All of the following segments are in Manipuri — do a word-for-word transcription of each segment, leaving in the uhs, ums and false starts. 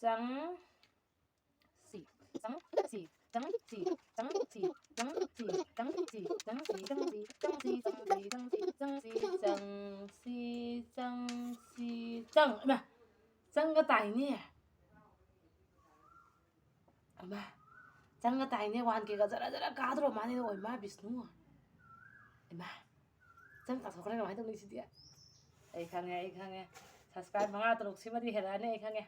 ꯆꯪ ꯁꯤ ꯆꯪ ꯁꯤ ꯆꯪ ꯁꯤ ꯆꯪ ꯁꯤ ꯆꯪ ꯁꯤ ꯆꯪ ꯁꯤ ꯆꯪ ꯁꯤ ꯆꯪ ꯁꯤ ꯆꯪ ꯁꯤ ꯆꯪ ꯁꯤ ꯆꯪ ꯁꯤ ꯆꯪ ꯁꯤ ꯆꯪ ꯁꯤ ꯆꯪ ꯁꯤ ꯆꯪ ꯏꯃꯥ ꯆꯪꯒ ꯇꯥꯏꯅꯦ꯫ ꯑꯃ ꯆꯪꯒ ꯇꯥꯏꯅꯦ꯫ ꯋꯥꯟ ꯀꯦꯒ ꯖꯔ ꯖꯔ ꯀꯥꯗ꯭ꯔꯣ ꯃꯥꯅꯦ꯫ ꯑꯣꯏ ꯃꯥ ꯕꯤꯁꯅꯨ꯫ ꯏꯃꯥ ꯆꯪ ꯇꯥꯊꯣꯛꯈ꯭ꯔꯦ꯫ ꯀꯃꯥꯏꯅ ꯇꯧꯅꯤ ꯁꯤꯗꯤ? ꯑꯩ ꯈꯪꯉꯦ, ꯑꯩ ꯈꯪꯉꯦ꯫ ꯁꯕꯁꯀ꯭ꯔꯥꯏꯕ ꯃꯉꯥ ꯇꯔꯨꯛ ꯁꯤꯃꯗꯤ ꯍꯦꯜꯂꯛꯑꯅꯤ, ꯑꯩ ꯈꯪꯉꯦ꯫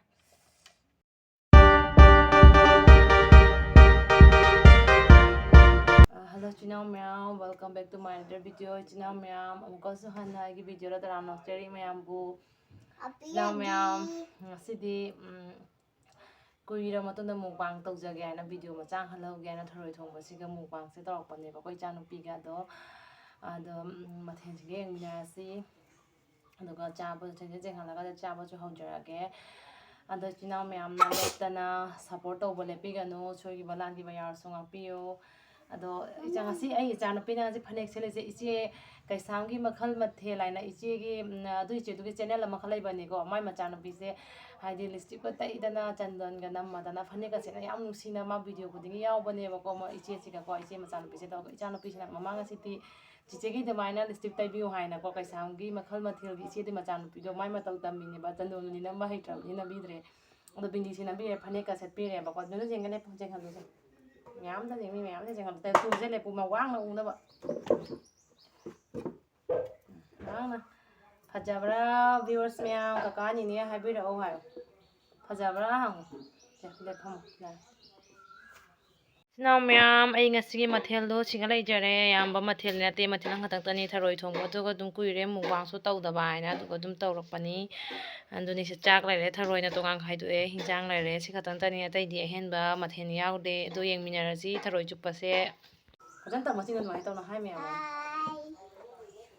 ꯍꯜꯂꯣ ꯏꯆꯤꯟ ꯏꯅꯥꯎ ꯃꯌꯥꯝ, welcome back to my another video꯫ ꯏꯆꯤꯟ ꯏꯅꯥꯎ ꯃꯌꯥꯝ, ꯑꯃꯨꯛꯀꯁꯨ ꯍꯟꯅ ꯑꯩꯒꯤ ꯚꯤꯗꯤꯑꯣꯗ ꯇꯔꯥꯝꯅ ꯑꯣꯛꯆꯔꯤ ꯃꯌꯥꯝꯕꯨ꯫ ꯏꯆꯤꯟ ꯏꯅꯥꯎ ꯃꯌꯥꯝ, ꯉꯁꯤꯗꯤ ꯎꯝ, ꯀꯨꯏꯔ ꯃꯇꯨꯡꯗ ꯃꯨꯛꯕꯥꯡ ꯇꯧꯖꯒꯦ ꯍꯥꯏꯅ ꯚꯤꯗꯤꯑꯣ ꯃꯆꯥ ꯑꯃ ꯍꯜꯍꯧꯒꯦ ꯍꯥꯏꯅ ꯊꯔꯣꯏ ꯊꯣꯡꯕꯁꯤꯒ ꯃꯨꯛꯕꯥꯡꯁꯦ ꯇꯧꯔꯛꯄꯅꯦꯕꯀꯣ ꯏꯆꯥꯅꯨꯄꯤꯒ꯫ ꯑꯗꯣ ꯑꯗꯣ ꯎꯝ, ꯃꯊꯦꯜꯁꯤꯒ ꯌꯦꯡꯃꯤꯟꯅꯔꯁꯤ꯫ ꯑꯗꯨꯒ ꯆꯥꯕ ꯆꯦꯡꯁꯦ ꯆꯦꯡꯍꯜꯂꯒ ꯆꯥꯕꯁꯨ ꯍꯧꯖꯔꯛꯑꯒꯦ꯫ ꯑꯗꯣ ꯏꯆꯤꯟ ꯏꯅꯥꯎ ꯃꯌꯥꯝꯅ ꯂꯦꯞꯇꯅ ꯁꯞꯄꯣꯔꯠ ꯇꯧꯕ ꯂꯦꯞꯄꯤꯒꯅꯨ꯫ ꯁꯣꯏꯈꯤꯕ ꯂꯥꯟꯈꯤꯕ ꯌꯥꯎꯔꯁꯨ ꯉꯥꯛꯄꯤꯌꯨ꯫ ꯑꯗꯣ ꯏꯆꯥ, ꯉꯁꯤ ꯑꯩ ꯏꯆꯥꯅꯨꯄꯤꯅ ꯉꯁꯤ ꯐꯅꯦꯛ ꯁꯦꯠꯂꯤꯁꯦ ꯏꯆꯦ ꯀꯩꯁꯥꯝꯒꯤ ꯃꯈꯜ ꯃꯊꯦꯜ ꯍꯥꯏꯅ ꯏꯆꯦꯒꯤ, ꯎꯝ, ꯑꯗꯨ ꯏꯆꯦꯗꯨꯒꯤ ꯆꯦꯅꯦꯜ ꯑꯃꯈꯛ ꯂꯩꯕꯅꯤꯀꯣ꯫ ꯃꯥꯏ ꯃꯆꯥꯅꯨꯄꯤꯁꯦ ꯍꯥꯏꯗꯤ ꯂꯤꯞꯁꯇꯤꯛꯀ ꯇꯩꯗꯅ ꯆꯟꯗꯣꯟꯒ ꯅꯝꯃꯗꯅ ꯐꯅꯦꯛꯀ ꯁꯦꯠꯅ ꯌꯥꯝ ꯅꯨꯡꯁꯤꯅ ꯃꯥ ꯚꯤꯗꯤꯑꯣ ꯈꯨꯗꯤꯡꯒꯤ ꯌꯥꯎꯕꯅꯦꯕꯀꯣ꯫ ꯃꯣꯏ ꯏꯆꯦꯁꯤꯒꯀꯣ, ꯏꯆꯦ ꯃꯆꯥꯅꯨꯄꯤꯁꯦ ꯇꯧꯔꯒ ꯏꯆꯥꯅꯨꯄꯤꯁꯤꯅ ꯃꯃꯥ ꯉꯁꯤꯗꯤ ꯆꯤꯆꯦꯒꯤ ꯑꯗꯨꯃꯥꯏꯅ ꯂꯤꯞꯁꯇꯤꯛ ꯇꯩꯕꯤꯌꯨ ꯍꯥꯏꯅꯀꯣ, ꯀꯩꯁꯥꯝꯒꯤ ꯃꯈꯜ ꯃꯊꯦꯜꯒꯤ ꯏꯆꯦꯗꯤ ꯃꯆꯥꯅꯨꯄꯤꯗꯣ ꯃꯥꯏ ꯃꯇꯧ ꯇꯝꯃꯤꯅꯦꯕ꯫ ꯆꯟꯗꯣꯟꯗꯨꯗꯤ ꯅꯝꯕ ꯍꯩꯇ꯭ꯔꯕꯅꯤꯅ ꯅꯝꯕꯤꯗ꯭ꯔꯦ꯫ ꯑꯗꯣ ꯕꯤꯟꯗꯤꯁꯤ ꯅꯝꯕꯤꯔꯦ, ꯐꯅꯦꯛꯀ ꯁꯦꯠꯄꯤꯔꯦꯕꯀꯣ꯫ ꯑꯗꯨꯅ ꯌꯦꯡꯒꯅꯤ, ꯌꯦꯡꯍꯜꯂꯨꯁꯦ꯫ ꯃꯌꯥꯝꯗꯅꯦ, ꯃꯤ ꯃꯌꯥꯝꯗ ꯌꯦꯡꯍꯜꯂꯨ꯫ ꯇꯨꯁꯦ ꯂꯦꯞꯄꯨ, ꯃ-, ꯋꯥꯡꯅ ꯎꯅꯕ꯫ ꯋꯥꯡꯅ꯫ ꯐꯖꯕ꯭ꯔꯥ? Viewers ꯃꯌꯥꯝ, ꯀꯀꯥꯅꯤꯅꯦ ꯍꯥꯏꯕꯤꯔꯛꯑꯣ ꯍꯥꯏꯌꯣ꯫ ꯐꯖꯕ꯭ꯔꯥ ꯍꯪꯉꯨ꯫ ꯁꯦ, ꯁꯤꯗ ꯐꯝꯃꯣ, ꯁꯤꯗ꯫ ꯏꯆꯤꯟ ꯏꯅꯥꯎ ꯃꯌꯥꯝ, ꯑꯩ ꯉꯁꯤꯒꯤ ꯃꯊꯦꯜꯗꯣ ꯁꯤꯒ ꯂꯩꯖꯔꯦ꯫ ꯌꯥꯝꯕ ꯃꯊꯦꯜ ꯅꯠꯇꯦ, ꯃꯊꯦꯜ ꯑꯃꯈꯛꯇꯪꯇꯅꯤ, ꯊꯔꯣꯏ ꯊꯣꯡꯕ꯫ ꯑꯗꯨꯒ ꯑꯗꯨꯝ ꯀꯨꯏꯔꯦ ꯃꯨꯛꯕꯥꯡꯁꯨ ꯇꯧꯗꯕ ꯍꯥꯏꯅ, ꯑꯗꯨꯒ ꯑꯗꯨꯝ ꯇꯧꯔꯛꯄꯅꯤ꯫ ꯑꯗꯨꯅꯤ, ꯁꯤ ꯆꯥꯛ ꯂꯩꯔꯦ, ꯊꯔꯣꯏꯅ ꯇꯣꯉꯥꯟ ꯈꯥꯏꯗꯣꯛꯑꯦ, ꯍꯤꯟꯖꯥꯡ ꯂꯩꯔꯦ, ꯁꯤ ꯈꯛꯇꯪꯇꯅꯤ, ꯑꯇꯩꯗꯤ ꯑꯍꯦꯟꯕ ꯃꯊꯦꯜ ꯌꯥꯎꯗꯦ꯫ ꯑꯗꯨ ꯌꯦꯡꯃꯤꯟꯅꯔꯁꯤ ꯊꯔꯣꯏ ꯆꯨꯞꯄꯁꯦ꯫ ꯐꯖꯅ ꯇꯝꯃꯣ, ꯁꯤꯅ ꯑꯗꯨꯃꯥꯏꯅ ꯇꯧꯅ ꯍꯥꯏ ꯃꯌꯥꯝ ꯑꯃ꯫ ꯍꯥꯏ꯫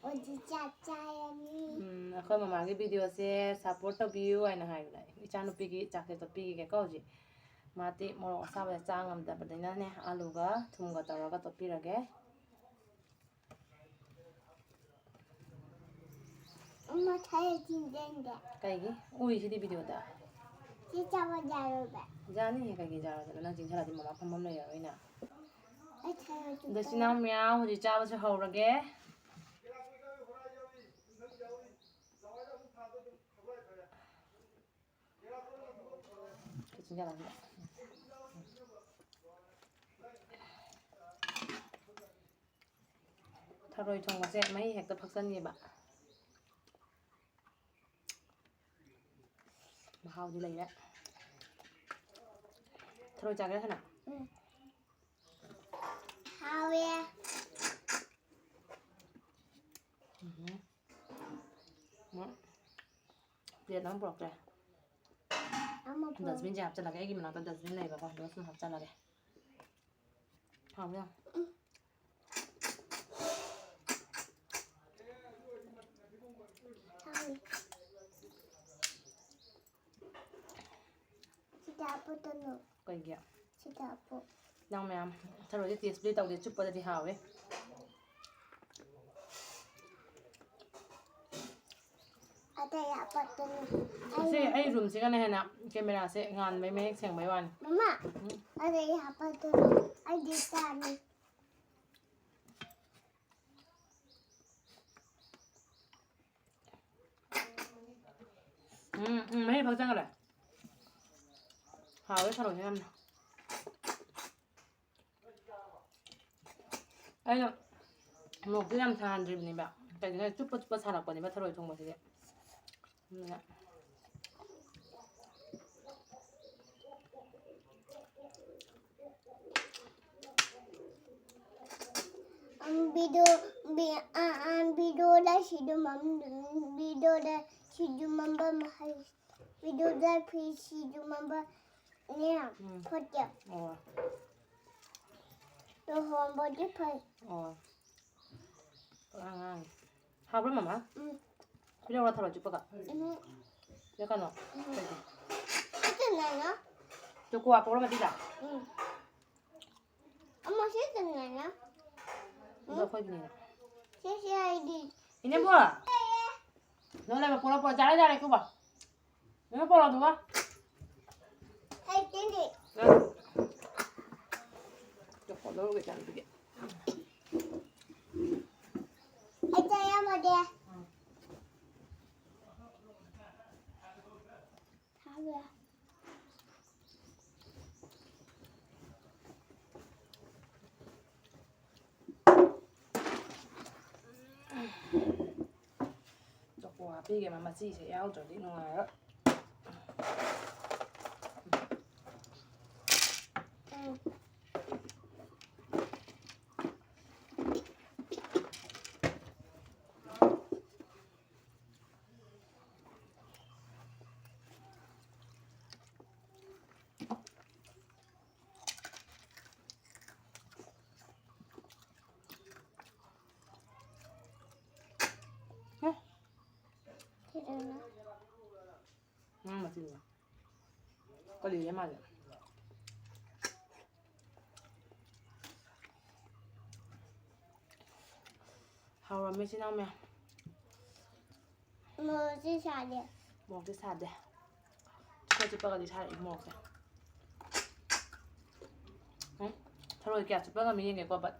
ꯍꯧꯖꯤꯛ ꯆꯥꯛ ꯆꯥꯔꯅꯤ꯫ ꯎꯝ, ꯑꯩꯈꯣꯏ ꯃꯃꯥꯒꯤ ꯚꯤꯗꯤꯑꯣꯁꯦ ꯁꯞꯄꯣꯔꯠ ꯇꯧꯕꯤꯌꯨ ꯍꯥꯏꯅ ꯍꯥꯏꯕꯅꯦ꯫ ꯏꯆꯥꯅꯨꯄꯤꯒꯤ ꯆꯥꯛꯁꯦ ꯇꯣꯠꯄꯤꯒꯦꯀꯣ ꯍꯧꯖꯤꯛ꯫ ꯃꯥꯗꯤ ꯃꯣꯔꯣꯛ ꯑꯁꯥꯕꯁꯦ ꯆꯥ ꯉꯝꯗꯕꯅꯤꯅꯅꯦ, ꯑꯂꯨꯒ ꯊꯨꯝꯒ ꯇꯧꯔꯒ ꯇꯣꯠꯄꯤꯔꯒꯦ꯫ ꯑꯃ ꯊꯥꯏ ꯆꯤꯟꯖꯦꯟꯗꯦ꯫ ꯀꯩꯒꯤ? ꯎꯏꯁꯤꯗꯤ ꯚꯤꯗꯤꯑꯣꯗ꯫ ꯁꯤ ꯆꯥꯕ ꯌꯥꯔꯣꯏꯕ꯫ ꯌꯥꯅꯤꯍꯦ, ꯀꯩꯒꯤ ꯌꯥꯔꯣꯏꯗꯣꯏꯅꯣ? ꯅꯪ ꯆꯤꯡꯊꯔꯗꯤ ꯃꯃꯥ ꯐꯝꯐꯝ ꯂꯩꯔꯔꯣꯏꯅ꯫ ꯑꯩ ꯊꯔꯣꯏ ꯆꯨꯞꯄ꯫ ꯑꯗꯣ ꯏꯆꯤꯟ ꯏꯅꯥꯎ ꯃꯌꯥꯝ ꯍꯧꯖꯤꯛ ꯆꯥꯕꯁꯨ ꯍꯧꯔꯒꯦ꯫ ꯀꯩꯁꯨ ꯌꯥꯔꯣꯏ꯫ ꯊꯔꯣꯏ ꯊꯣꯡꯕꯁꯦ ꯃꯍꯤ ꯍꯦꯛꯇ ꯐꯛꯆꯟꯒꯤꯕ꯫ ꯃꯍꯥꯎꯗꯤ ꯂꯩꯔꯦ꯫ ꯊꯔꯣꯏ ꯆꯥꯒꯦꯔꯥ, ꯁꯅꯥ? ꯎꯝ꯫ ꯍꯥꯎꯋꯦ꯫ ꯎꯝ꯫ ꯎꯝ꯫ ꯄ꯭ꯂꯦꯠ ꯑꯃ ꯄꯨꯔꯛꯇ꯭ꯔꯦ꯫ ꯑꯃ ꯄꯨꯔꯛ- ꯗꯁꯕꯤꯟꯁꯦ ꯍꯥꯞꯆꯜꯂꯒꯦ꯫ ꯑꯩꯒꯤ ꯃꯅꯥꯛꯇ ꯗꯁꯕꯤꯟ ꯂꯩꯕꯀꯣ, ꯑꯗꯨꯒ ꯁꯨꯝ ꯍꯥꯞꯆꯜꯂꯒꯦ꯫ ꯍꯥꯎꯕ꯭ꯔꯥ? ꯍꯥꯎꯋꯤ꯫ ꯁꯤꯗ ꯍꯥꯞꯄꯛꯀꯅꯨ꯫ ꯀꯩꯒꯤ? ꯁꯤꯗ ꯍꯥꯞꯄꯣ꯫ ꯅꯪ ꯃꯌꯥꯝ ꯊꯔꯣꯏꯁꯦ ꯇꯦꯁꯄꯨꯗꯤ ꯇꯧꯗꯦ, ꯆꯨꯞꯄꯗꯗꯤ ꯍꯥꯎꯋꯦ꯫ ꯑꯇꯩ ꯍꯥꯞꯄꯛꯀꯅꯨ꯫ ꯑꯁꯤ ꯑꯩ ꯔꯨꯝꯁꯤꯒꯅ ꯍꯦꯟꯅ ꯀꯦꯃꯦꯔꯥꯁꯦ ꯉꯥꯟꯕꯩ, ꯃꯌꯦꯛ ꯁꯦꯡꯕꯩ ꯋꯥꯅꯤ꯫ ꯃꯃꯥ, ꯎꯝ꯫ ꯑꯇꯩ ꯍꯥꯞꯄꯛꯀꯅꯨ꯫ ꯑꯩꯗꯤ ꯆꯥꯅꯤ꯫ ꯎꯝ, ꯎꯝ, ꯃꯍꯤ ꯐꯛꯆꯟꯈ꯭ꯔꯦ꯫ ꯍꯥꯎꯋꯦ ꯊꯔꯣꯏꯁꯦ ꯌꯥꯝꯅ꯫ ꯑꯩꯅ ꯃꯣꯔꯣꯛꯁꯦ ꯌꯥꯝ ꯁꯥꯍꯟꯗ꯭ꯔꯤꯕꯅꯦꯕ, ꯀꯩꯒꯤꯅꯣ ꯍꯥꯏꯗꯤ ꯆꯨꯞꯄ ꯆꯨꯞꯄ ꯁꯥꯔꯛꯄꯅꯦꯕ ꯊꯔꯣꯏ ꯊꯣꯡꯕꯁꯤꯗꯤ꯫ ꯑꯗꯨꯅ ꯎꯝ, video, vi-, ꯑ, ꯑ, videoꯗ ꯁꯤꯗꯨ ꯃꯝ-, videoꯗ ꯁꯤꯗꯨ ꯃꯝꯕ ꯃꯍꯩ, videoꯗ ꯐꯤ ꯁꯤꯗꯨ ꯃꯝꯕꯅꯦ, ꯎꯝ꯫ ꯐꯠꯇꯦ꯫ ꯑꯣ꯫ ꯂꯨꯍꯣꯡꯕꯗꯤ ꯐꯩ꯫ ꯑꯣ꯫ ꯑꯉꯥꯡ꯫ ꯍꯥꯎꯕ꯭ꯔꯥ, ꯃꯃꯥ? ꯎꯝ꯫ ꯄꯤꯔꯛꯎꯔꯥ ꯊꯔꯣꯏ ꯆꯨꯞꯄꯒ? ꯎꯝ꯫ ꯄꯤꯔꯛꯀꯅꯣ? ꯎꯝ꯫ ꯀꯩꯒꯤ? ꯁꯤꯠꯇꯅꯅ꯫ ꯆꯨꯀꯣ ꯄꯣꯔꯣꯝ ꯑꯗꯨꯗ? ꯎꯝ꯫ ꯑꯃ ꯁꯤꯠꯇꯅꯅ꯫ ꯑꯗꯣ ꯎꯝ꯫ ꯑꯩꯈꯣꯏꯒꯤꯅꯦꯅ꯫ ꯁꯤꯁꯦ ꯑꯩꯗꯤ꯫ ꯏꯅꯦꯝꯕꯣ! ꯅꯪ ꯂꯩꯕ ꯄꯣꯔꯣ, ꯄꯣꯔꯣ꯫ ꯌꯥꯔꯦ, ꯌꯥꯔꯦ, ꯀꯨꯕ꯫ ꯅꯪ ꯄꯣꯔꯣ ꯑꯗꯨꯒ꯫ ꯅꯪ ꯆꯥꯄꯣꯠ ꯂꯧꯔꯨꯒꯦ ꯆꯥꯅꯕꯒꯤ꯫ ꯑꯩ ꯆꯥ ꯌꯥꯝꯃꯗꯤ꯫ ꯊꯥꯕ ꯌꯥꯏ꯫ ꯆꯣꯀꯣ ꯍꯥꯞꯄꯤꯒꯦ, ꯃꯥ ꯃꯆꯤꯁꯦ ꯌꯥꯎꯗ꯭ꯔꯗꯤ ꯅꯨꯡꯉꯥꯏꯔꯣꯏ꯫ ꯎꯝ꯫ ꯍꯦ꯫ ꯀꯩꯗꯧꯔꯤꯅꯣ? ꯉꯥ ꯃꯆꯤꯟꯗꯣ꯫ ꯀꯔꯤꯒꯦ ꯃꯥꯗꯤ? ꯍꯥꯎꯔꯝꯃꯦ ꯏꯆꯤꯟ ꯏꯅꯥꯎ ꯃꯌꯥꯝ꯫ ꯃꯣꯔꯣꯛꯁꯤ ꯁꯥꯗꯦ꯫ ꯃꯣꯔꯣꯛꯇꯤ ꯁꯥꯗꯦ꯫ ꯆꯤꯛꯄ ꯆꯤꯛꯄꯒꯗꯤ ꯁꯥꯔꯛꯏ ꯃꯣꯔꯣꯛꯁꯦ꯫ ꯎꯝ, ꯊꯔꯣꯏ ꯀꯌꯥ ꯆꯨꯞꯄ ꯉꯝꯃꯤ ꯌꯦꯡꯒꯦꯀꯣ, but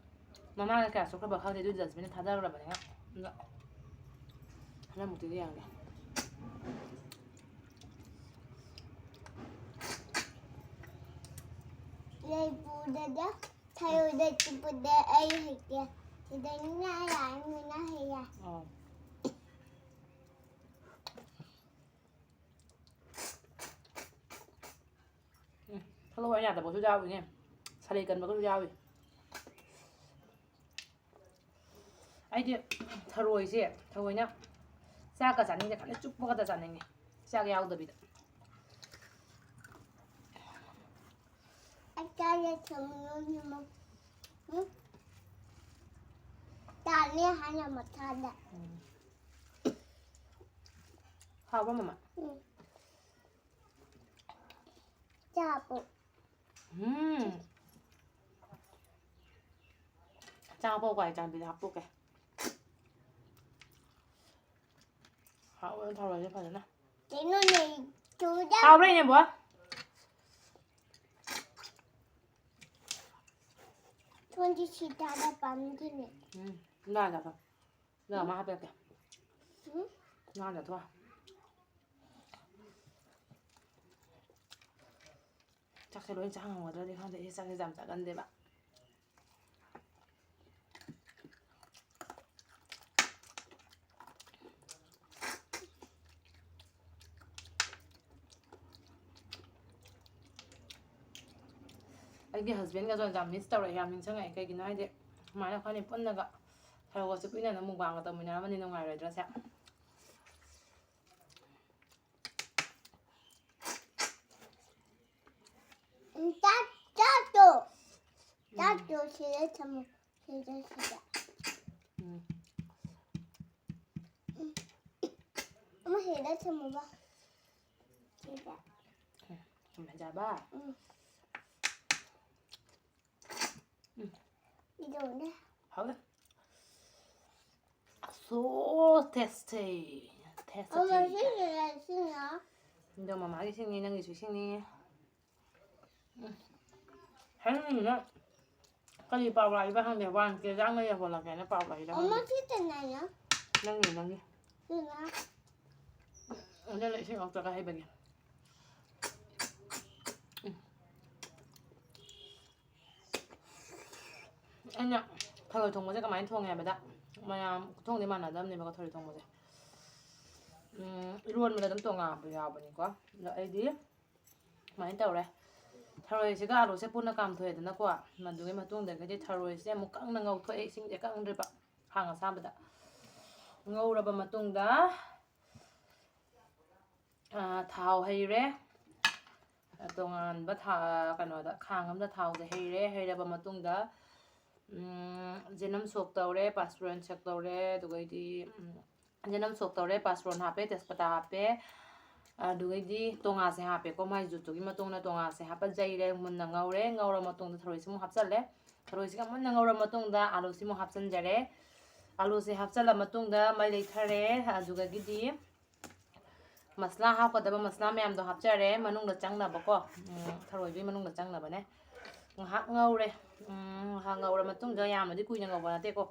ꯃꯃꯥꯡꯗ ꯀꯌꯥ ꯆꯨꯞꯈ꯭ꯔꯕ ꯈꯪꯗꯦ, ꯑꯗꯨ dustbin ꯊꯥꯗꯈ꯭ꯔꯕꯅꯤꯅ꯫ ꯑꯗꯣ ꯍꯟꯗꯛꯃꯨꯛꯇꯤꯗꯤ ꯌꯦꯡꯒꯦ꯫ ꯂꯩꯄꯨꯗꯗꯤ ꯊꯔꯣꯏꯗ ꯆꯨꯞꯄꯗ ꯑꯩ ꯍꯩꯇꯦ꯫ ꯁꯤꯗꯅꯤꯅ ꯑꯩ ꯂꯥꯛꯑꯃꯤꯅ ꯍꯩꯌꯦ꯫ ꯑꯥ꯫ ꯎꯝ, ꯊꯔꯣꯏ ꯌꯥꯗꯕꯁꯨ ꯌꯥꯎꯏꯅꯦ꯫ ꯁꯂꯦ ꯀꯟꯕꯒꯁꯨ ꯌꯥꯎꯏ꯫ ꯑꯩꯗꯤ ꯊꯔꯣꯏꯁꯦ ꯊꯑꯣꯏꯅ ꯆꯥꯛꯀ ꯆꯥꯅꯤꯡꯗꯦ, ꯈꯔ ꯆꯨꯞꯄꯒꯗ ꯆꯥꯅꯤꯡꯉꯦ, ꯆꯥꯛ ꯌꯥꯎꯗꯕꯤꯗ꯫ ꯑꯩ ꯆꯥꯒꯦ ꯊꯝꯃꯣ꯫ ꯎꯝ? ꯇꯥꯅꯤ ꯍꯥꯏꯅ ꯃꯊꯥꯗ꯫ ꯎꯝ꯫ ꯍꯥꯎꯕ, ꯃꯃꯥ? ꯎꯝ꯫ ꯆꯥꯄꯣ꯫ ꯎꯝ꯫ ꯆꯥꯄꯣ ꯀꯥꯏ ꯆꯥꯟꯕꯤꯗ ꯍꯥꯞꯄꯣ ꯀꯦ꯫ ꯍꯥꯎꯕ ꯊꯔꯣꯏꯁꯦ ꯐꯖꯅ꯫ ꯀꯩꯅꯣꯅꯦ, ꯆꯨꯖꯥꯛ꯫ ꯍꯥꯎꯕ꯭ꯔꯥ, ꯏꯅꯦꯝꯕꯣ? ꯊꯣꯟꯁꯤ ꯁꯤ ꯇꯥꯗ ꯄꯥꯝꯗꯤꯅꯦ꯫ ꯎꯝ, ꯂꯥꯛꯑꯒ ꯂꯥꯛꯑꯣ꯫ ꯂꯥꯛꯑꯣ, ꯑꯃ ꯍꯥꯞꯄꯤꯔꯛꯀꯦ꯫ ꯎꯝ? ꯂꯥꯛꯑꯒ ꯊꯣꯛꯑꯣ꯫ ꯆꯥꯛꯁꯦ ꯂꯣꯏ ꯆꯥ ꯉꯝꯒꯗ꯭ꯔꯗꯤ ꯈꯪꯗꯦ꯫ ꯑꯩ ꯆꯥꯛꯁꯦ ꯌꯥꯝ ꯆꯥꯒꯟꯗꯦꯕ꯫ ꯑꯩꯒꯤ ꯍꯁꯕꯦꯟꯒꯗꯣ ꯌꯥꯝ ꯃꯤꯁ ꯇꯧꯔꯛꯑꯦ, ꯌꯥꯝ ꯅꯤꯡꯁꯤꯡꯉꯛꯑꯦ꯫ ꯀꯩꯒꯤꯅꯣ ꯍꯥꯏꯗꯤ, ꯁꯨꯃꯥꯏꯅ ꯑꯩꯈꯣꯏꯅꯤ ꯄꯨꯟꯅꯒ ꯊꯔꯣꯒꯁꯦ ꯄꯤꯛꯅꯅ ꯃꯨꯛꯕꯥꯡꯒ ꯇꯧꯃꯤꯟꯅꯔꯝꯃꯗꯤ ꯅꯨꯡꯉꯥꯏꯔꯣꯏꯗ꯭ꯔꯥ ꯁꯦ? ꯎꯝ, ꯆꯥꯛ, ꯆꯥꯛꯇꯣ꯫ ꯎꯝ꯫ ꯆꯥꯛꯇꯣ ꯁꯤꯗ ꯊꯝꯃꯣ꯫ ꯁꯤꯗ, ꯁꯤꯗ꯫ ꯎꯝ꯫ ꯎꯝ꯫ ꯑꯃ ꯁꯤꯗ ꯊꯝꯃꯣꯕ꯫ ꯁꯤꯗ꯫ ꯎꯝ, ꯐꯖꯕ꯫ ꯎꯝ꯫ ꯎꯝ꯫ ꯏꯗꯧꯅꯦ꯫ ꯍꯥꯎꯋꯦ꯫ So tasty. Tasty. ꯑꯃ ꯁꯤꯁꯤꯅ, ꯁꯤꯅ꯫ ꯑꯗꯣ ꯃꯃꯥꯒꯤ ꯏꯁꯤꯡꯅꯤ, ꯅꯪꯒꯤꯁꯨ ꯏꯁꯤꯡꯅꯤ꯫ ꯎꯝ꯫ ꯍꯌꯦꯡꯅ ꯀꯔꯤ ꯄꯥꯎ ꯂꯥꯛꯏꯕ ꯈꯪꯗꯦ, ꯋꯥꯟ ꯀꯦ ꯆꯥꯡꯅ ꯌꯧꯍꯜꯂꯛꯀꯦꯅ ꯄꯥꯎ ꯂꯥꯛꯏꯕ ꯈꯪꯗꯦ꯫ ꯑꯃ ꯁꯤꯗꯅꯦ꯫ ꯅꯪꯒꯤ, ꯅꯪꯒꯤ꯫ ꯁꯤꯅ꯫ ꯑꯗꯨꯅ ꯏꯁꯤꯡ ꯑꯃꯨꯛꯇ ꯍꯩꯕꯒꯤ꯫ ꯎꯝ꯫ ꯑꯩꯅ ꯊꯔꯣꯏ ꯊꯣꯡꯕꯁꯦ ꯀꯃꯥꯏꯅ ꯊꯣꯡꯉꯦ ꯍꯥꯏꯕꯗ, ꯃꯌꯥꯝ ꯈꯨꯊꯣꯡꯗꯤ ꯃꯥꯟꯅꯗꯕꯅꯦꯕꯀꯣ ꯊꯔꯣꯏ ꯊꯣꯡꯕꯁꯦ꯫ ꯎꯝ, ꯏꯔꯣꯟꯕꯗ ꯑꯗꯨꯝ ꯇꯣꯉꯥꯟꯕ ꯌꯥꯎꯕꯅꯤꯀꯣ꯫ ꯑꯗꯣ ꯑꯩꯗꯤ ꯁꯨꯃꯥꯏꯅ ꯇꯧꯔꯦ꯫ ꯊꯔꯣꯏꯁꯤꯒ ꯑꯂꯨꯁꯦ ꯄꯨꯟꯅ ꯀꯥꯝꯊꯣꯛꯑꯦꯗꯅꯀꯣ꯫ ꯃꯗꯨꯒꯤ ꯃꯇꯨꯡꯗꯒꯤꯗꯤ ꯊꯔꯣꯏꯁꯦ ꯑꯃꯨꯛ ꯀꯪꯅ ꯉꯧꯊꯣꯛꯑꯦ, ꯏꯁꯤꯡꯁꯦ ꯀꯪꯗ꯭ꯔꯤꯕ, ꯈꯥꯡ ꯑꯁꯥꯕꯗ꯫ ꯉꯧꯔꯕ ꯃꯇꯨꯡꯗ, ꯑꯥ, ꯊꯥꯎ ꯍꯩꯔꯦ꯫ ꯇꯣꯉꯥꯟꯕ ꯊꯥ-, ꯀꯩꯅꯣꯗ, ꯈꯥꯡ ꯑꯃꯗ ꯊꯥꯎꯁꯦ ꯍꯩꯔꯦ꯫ ꯍꯩꯔꯕ ꯃꯇꯨꯡꯗ, ꯎꯝ, ꯖꯦꯅꯝ ꯁꯣꯛ ꯇꯧꯔꯦ, ꯄꯥꯁꯄꯣꯔꯟ ꯁꯣꯛ ꯇꯧꯔꯦ, ꯑꯗꯨꯒꯩꯗꯤ, ꯎꯝ, ꯖꯦꯅꯝ ꯁꯣꯛ ꯇꯧꯔꯦ, ꯄꯥꯁꯄꯣꯔꯟ ꯍꯥꯞꯄꯦ, ꯇꯦꯖꯄꯇꯥ ꯍꯥꯞꯄꯦ, ꯑꯗꯨꯒꯩꯗꯤ ꯇꯣꯉꯥꯁꯦ ꯍꯥꯞꯄꯦꯀꯣ, ꯃꯥꯏ ꯖꯨꯠꯇꯨꯒꯤ ꯃꯇꯨꯡ ꯏꯟꯅ ꯇꯣꯉꯥꯁꯦ ꯍꯥꯞꯄ ꯌꯩꯔꯦ, ꯃꯨꯟꯅ ꯉꯧꯔꯦ꯫ ꯉꯧꯔ ꯃꯇꯨꯡꯗ ꯊꯔꯣꯏꯁꯤꯃꯨꯛ ꯍꯥꯞꯆꯜꯂꯦ꯫ ꯊꯔꯣꯏꯁꯤꯒ ꯃꯨꯟꯅ ꯉꯧꯔ ꯃꯇꯨꯡꯗ ꯑꯂꯨꯁꯤꯃꯨꯛ ꯍꯥꯞꯆꯟꯖꯔꯦ꯫ ꯑꯂꯨꯁꯦ ꯍꯥꯞꯆꯜꯂ ꯃꯇꯨꯡꯗ ꯃꯩ ꯂꯩꯊꯔꯦ꯫ ꯑꯗꯨꯗꯒꯤꯗꯤ ꯃꯁꯂꯥ ꯍꯥꯞꯀꯗꯕ ꯃꯁꯂꯥ ꯃꯌꯥꯝꯗꯣ ꯍꯥꯞꯆꯔꯦ, ꯃꯅꯨꯡꯗ ꯆꯪꯅꯕꯀꯣ꯫ ꯎꯝ, ꯊꯔꯣꯏꯗꯨꯒꯤ ꯃꯅꯨꯡꯗ ꯆꯪꯅꯕꯅꯦ꯫ ꯉꯥꯏꯍꯥꯛ ꯉꯧꯔꯦ꯫ ꯎꯝ, ꯉꯥꯏꯍꯥꯛ ꯉꯧꯔ ꯃꯇꯨꯡꯗ, ꯌꯥꯝꯅꯗꯤ ꯀꯨꯏꯅ ꯉꯧꯕ ꯅꯠꯇꯦꯀꯣ,